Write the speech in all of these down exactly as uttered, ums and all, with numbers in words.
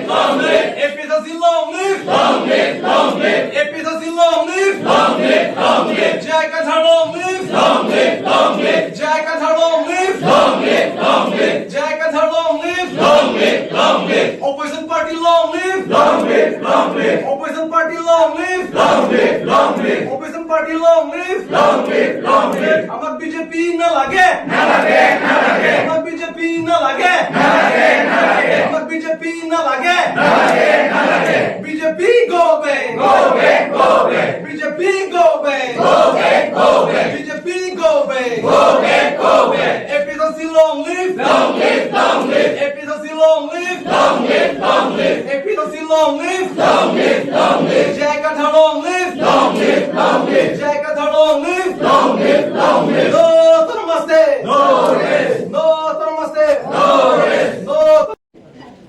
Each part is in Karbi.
Long live! A P H L C long live! Long live! Long live! A P H L C long live! Long live! Long live! J I Kathar long live! Long live! Long live! J I Kathar long live! Long live! Long live! J I Kathar long live! Long live! Long live! Opposition party long live! Long live! Long live! Opposition party long live! Long live! Long live! Opposition party long live! Long live! Long live! আমাক B J P নালাগে! নালাগে! নালাগে! আমাক B J P নালাগে! নালাগে! নালাগে! আমাক B J P নালাগে! নালাগে! নালাগে! B J P go back! Go back! Go back! B J P go back! Go back! Go back! B J P go back! Go back! Go back! A P H L C long live! Long live! Long live! A P H L C long live! Long live! Long live! A P H L C long live! Long live! Long live! J I Kathar long live! Long live! Long live! J I Kathar long live! Long live! Long live! No autonomous state! No rest! No autonomous state! No rest! No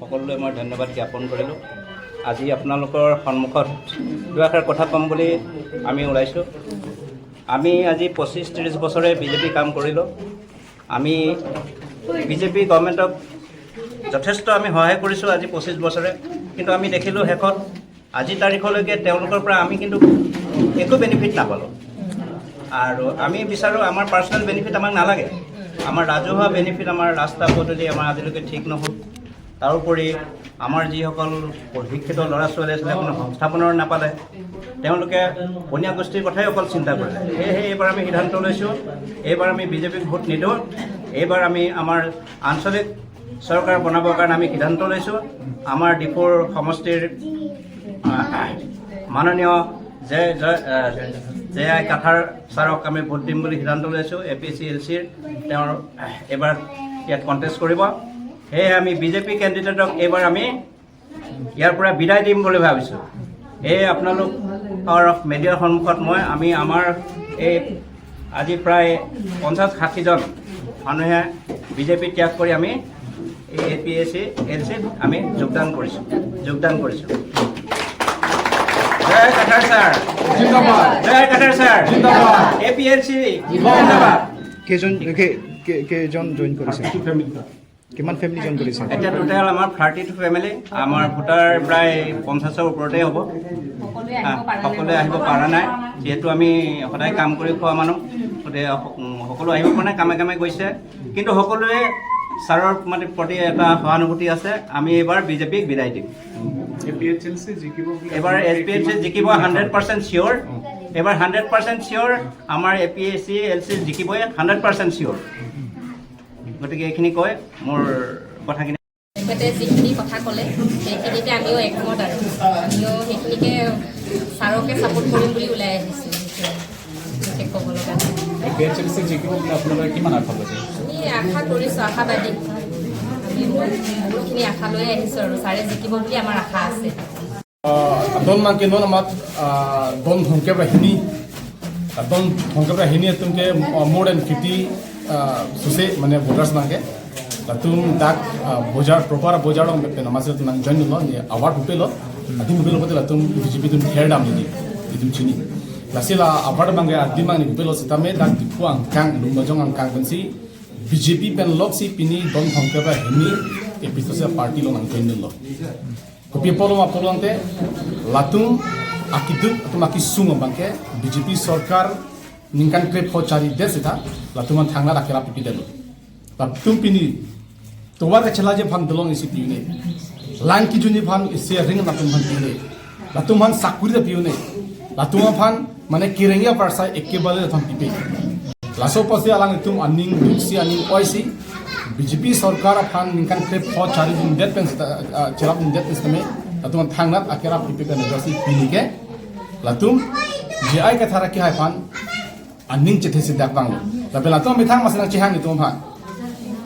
সকলোলৈ মই ধন্যবাদ জ্ঞাপন কৰিলোঁ। আজি আপোনালোকৰ সন্মুখত দুআষাৰ কথা ক'ম বুলি আমি ওলাইছোঁ। আমি আজি পঁচিছ ত্ৰিছ বছৰে B J P কাম কৰিলোঁ। আমি B J P গভৰ্ণমেণ্টক যথেষ্ট আমি সহায় কৰিছোঁ আজি পঁচিছ বছৰে, কিন্তু আমি দেখিলোঁ শেষত আজি তাৰিখলৈকে তেওঁলোকৰ পৰা আমি কিন্তু একো বেনিফিট নাপালোঁ। আৰু আমি বিচাৰোঁ আমাৰ পাৰ্চনেল বেনিফিট আমাক নালাগে, আমাৰ ৰাজহুৱা বেনিফিট, আমাৰ ৰাস্তা পদূলি আমাৰ আজিলৈকে ঠিক নহ'ল। তাৰোপৰি আমাৰ যিসকল শিক্ষিত ল'ৰা ছোৱালী আছিলে কোনো সংস্থাপনৰ নাপালে, তেওঁলোকে বনিয়া গোষ্ঠীৰ কথাই অকল চিন্তা কৰিলে। সেয়েহে এইবাৰ আমি সিদ্ধান্ত লৈছোঁ, এইবাৰ আমি B J Pক ভোট নিদিওঁ, এইবাৰ আমি আমাৰ আঞ্চলিক চৰকাৰ বনাবৰ কাৰণে আমি সিদ্ধান্ত লৈছোঁ। আমাৰ ডিফুৰ সমষ্টিৰ আহ, মাননীয় জে জে আহ, জে আই কাথাৰ ছাৰক আমি ভোট দিম বুলি সিদ্ধান্ত লৈছোঁ। A P H L Cৰ তেওঁৰ আহ, এইবাৰ ইয়াত কণ্টেষ্ট কৰিব। সেয়েহে আমি B J P কেণ্ডিডেটক এইবাৰ আমি ইয়াৰ পৰা বিদায় দিম বুলি ভাবিছোঁ। এই আপোনালোকৰ মিডিয়াৰ সন্মুখত মই আমি আমাৰ এই আজি প্ৰায় পঞ্চাছ ষাঠিজন মানুহে B J P ত্যাগ কৰি আমি এই A P H L Cত আমি যোগদান কৰিছোঁ, যোগদান কৰিছোঁ। জয় কাথাৰ ছাৰ। জিন্দাবাদ। জয় কাথাৰ ছাৰ। জিন্দাবাদ। A P H L C জিন্দাবাদ। জিন্দাবাদ। কেইজন কে- কে- কেইজন জইন কৰিছে? কিমান ফেমিলি জইন কৰিছে? এতিয়া টোটেল আমাৰ থাৰ্টি টু ফেমিলি। আমাৰ ভোটাৰ প্ৰায় পঞ্চাছৰ ওপৰতে হ'ব। সকলোৱে আহিব হা, পৰা নাই। সকলোৱে আহিব পৰা নাই, যিহেতু আমি সদায় কাম কৰি খোৱা মানুহ, গতিকে স- উম, সকলো আহিব পৰা নাই, কামে কামে গৈছে। কিন্তু সকলোৱে ছাৰৰ মানে প্ৰতি এটা সহানুভূতি আছে। আমি এইবাৰ B J Pক বিদায় দিম। এ পি এইচ এল চি জিকিব বুলি এইবাৰ আপোনাৰ এ পি এইচ এল চি কিমান জিকিব, হাণ্ড্ৰেড পাৰ্চেণ্ট চিয়ৰ। এইবাৰ হাণ্ড্ৰেড পাৰ্চেণ্ট চিয়ৰ, আমাৰ A P H L C জিকিবই, হাণ্ড্ৰেড পাৰ্চেণ্ট চিয়ৰ। গতিকে এইখিনি কৈ মোৰ কথাখিনি। তেখেতে যিখিনি কথা ক'লে, সেইখিনিতে আমিও একমত আৰু আমিও সেইখিনিকে ছাৰকে ছাপোৰ্ট কৰিম বুলি ওলাই আহিছোঁ। বিশেষ ক'ব লগা নাই। এ পি এইচ এল চি জিকিব বুলি আপোনালোকে কিমান আশা কৰিছে? আমি আশা কৰিছোঁ, আশাবাদী। আমি বহুতখিনি আশা লৈ আহিছোঁ আৰু ছাৰে জিকিব বুলি আমাৰ আশা আছে। Ah, don nangkenon amat, ah, don thomkep ra hini. Ah, don thomkep ra hini atum ke, ah, more than fifty, ah, suse mane voters nangke. Latum dak, ah, bojar, proper bojar along pen amatsi latum nang join lo, ne award pupelo. Adim pupelo pulote latum B J P atum her dam neli, itum chini. Lasi la award abangke adim abang ne pupelo sitame dak Diphu angkang, Lumbajong angkang pensi B J P pen loksi pini don thomkep ra hini A P H L C party along nang join lo. Kopi apotlo ma apotlo tangte latum akeduk atum akesung abangke B J P sorkar ningkan krepho charidet seta latum aphan thangnat akerap pipedetlo. Latum pini tovar kachelangji aphan dolong isi pi-un-e. Lang kejunji aphan isi aring latum aphan pi-un-e. Latum aphan sakuri ta pi-un-e. Latum aphan mane kerengji aparsa ekebale latum pipe. Laso apotsi alanglitum aning duksi aning oisi B J P sorkar aphan ningkan krepho charidundet pen seta, ah, cherapdundet pen sitame latum thangnat akerap pipe pen ajoksi pini ke latum J I Kathar akehai aphan aning chethesi dak vanglo. Lapen latum amethang amatsi nang chehang itum aphan.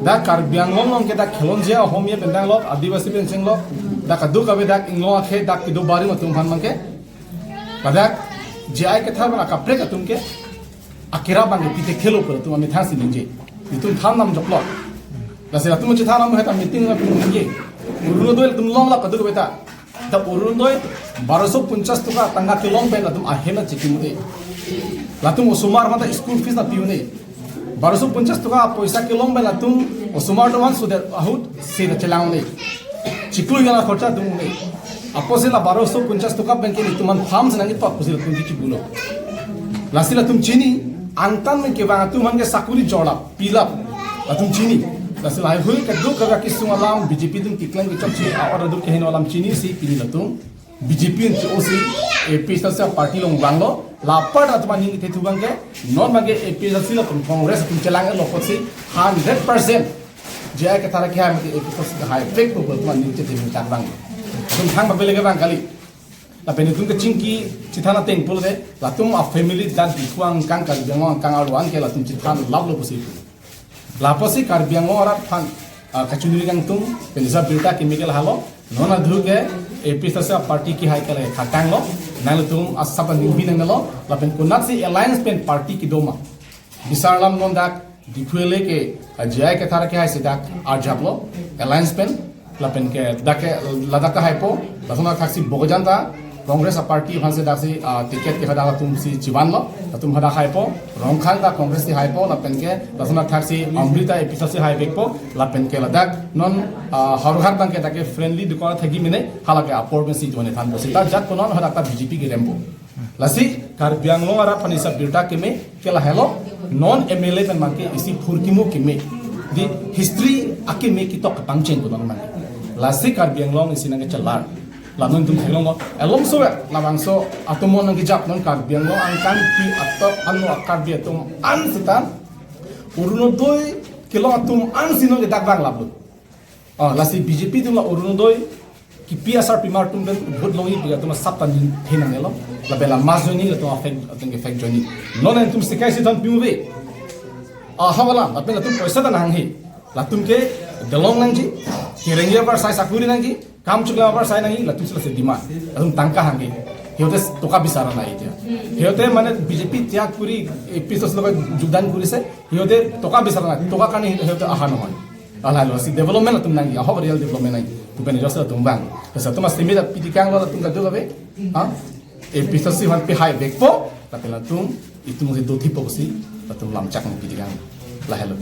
Dak Karbi Anglong along ke dak khelonji ahom ye pen danglo, Adivasi pen chenglo, dak kadokave dak inglong akhei dak kedo barim atum aphan abangke. Ladak J I Kathar abang akaprek atum ke akerap abangke pithekthelo pu latum amethangsi ningje. Itum than nam joklo. Lasi latum chethan nam heta meeting latum ningje. Orunodoi latum longlo kadokaveta. Ta Orunodoi baroso ponchas toka tangka kelong pen latum ahem nangchekimune. Latum osomar mata school fees nangpi-un-e. Baroso ponchas toka poisa kelong pen latum osomar dovan sudet ahut seta chelang-un-e. Chiklo jan akhorcha dum ne. Apotsi la baroso ponchas toka pen ke netum aphan farm si nangketok pusi latum kichipulo. Lasi latum chini, angtan pen kevang atum aphan ke sakuri jorlap, pilap. Latum chini. Lasi lahai hui kadokave kesung alam B J P atum keklem kechokche a-order duk keheno alam chinisi pini latum B J P an che-osi A P H L C party along vanglo. La apar atum aning kethe thu abang ke, non abang ke A P H L C lapen Congress atum chelang-etlo apotsi hundred percent J I Kathar kehai mati A P H L C kehai vekpo pu atum aning chethe ningkan abang. Atum thang papele ke abang kali. Lapen itum kechingki chethan ateng pulote, latum a-family dak Diphu angkang, Karbi Anglong angkang arlo an ke latum chethanlaplo pusi pu. Lapusi Karbi Anglong arat aphan, ah, kachiningri kangtung, pen isi abirta keme ke lahelo, non adhu ke A P H L C party kehai ke la khatanglo, nanglitum asap aning binong nelo, lapen konatsi alliance pen party kedo ma. Bisar alam non dak Diphu L A ke, ah, J I Kathar kehai si dak arjaplo, alliance pen, lapen ke dak ke ladak kehaipo, lason athaksi Bokajan ta, Congress a-party aphan si daksi, ah, ticket ke hadak latum si chivanlo, latum hadak haipo, Rongkhang ta Congress si haipo, lapen ke lason athaksi Amrita A P H L C si hai vekpo, lapen ke ladak non, ah, Howraghat abang ke dak ke friendly dukon athagi mene, hala ke apor pen si duane thanpo seta jat ko non hadak ta B J P kerempo. Lasi Karbi Anglong arat aphan isi abirta keme ke lahelo, non M L A pen abang ke isi phurkimo keme. Di history akeme ketok kepangcheng ko non abang. Lasi Karbi Anglong isi nangkechelar. La non itum theklonglo, elomso ya, labangso atum non nangkejap non Karbi Anglong angkangpi atok ano a-Karbi atum an seta Orunodoi kelong atum ansi non ke dak vanglaplo. Oh, lasi B J P atum la Orunodoi kipi asarpimar atum pen vote longji pu atum asap ta ningthe nangnelo. Lapen la mass joining latum a-fake, latum ke fake joining. Non itum sikai si thon pimuve. Ah, hawala, lapen latum poisa ta nangji. Latum ke dolong nangji, kerengji apar sai sakuri nangji, kam chiklo apar sai nangji, latum si lasi demand. Latum tangka hangji. Hiyote toka bisara nai dia. Hiyote mane B J P tyag kuri, eh, A P H L C along jogdan kurise, hiyote toka bisara nai, toka kani hiyote aha nohoi. Alalo si development latum nangji, ahok real development nangji. Pu pen ejok si latum vang. Lasi latum asemi ta pitikanglo latum kadokave. Ha? A P H L C aphan pehai vekpo, lapen latum itum si dothipo si, latum lamchak nangpitikang. Lahelo.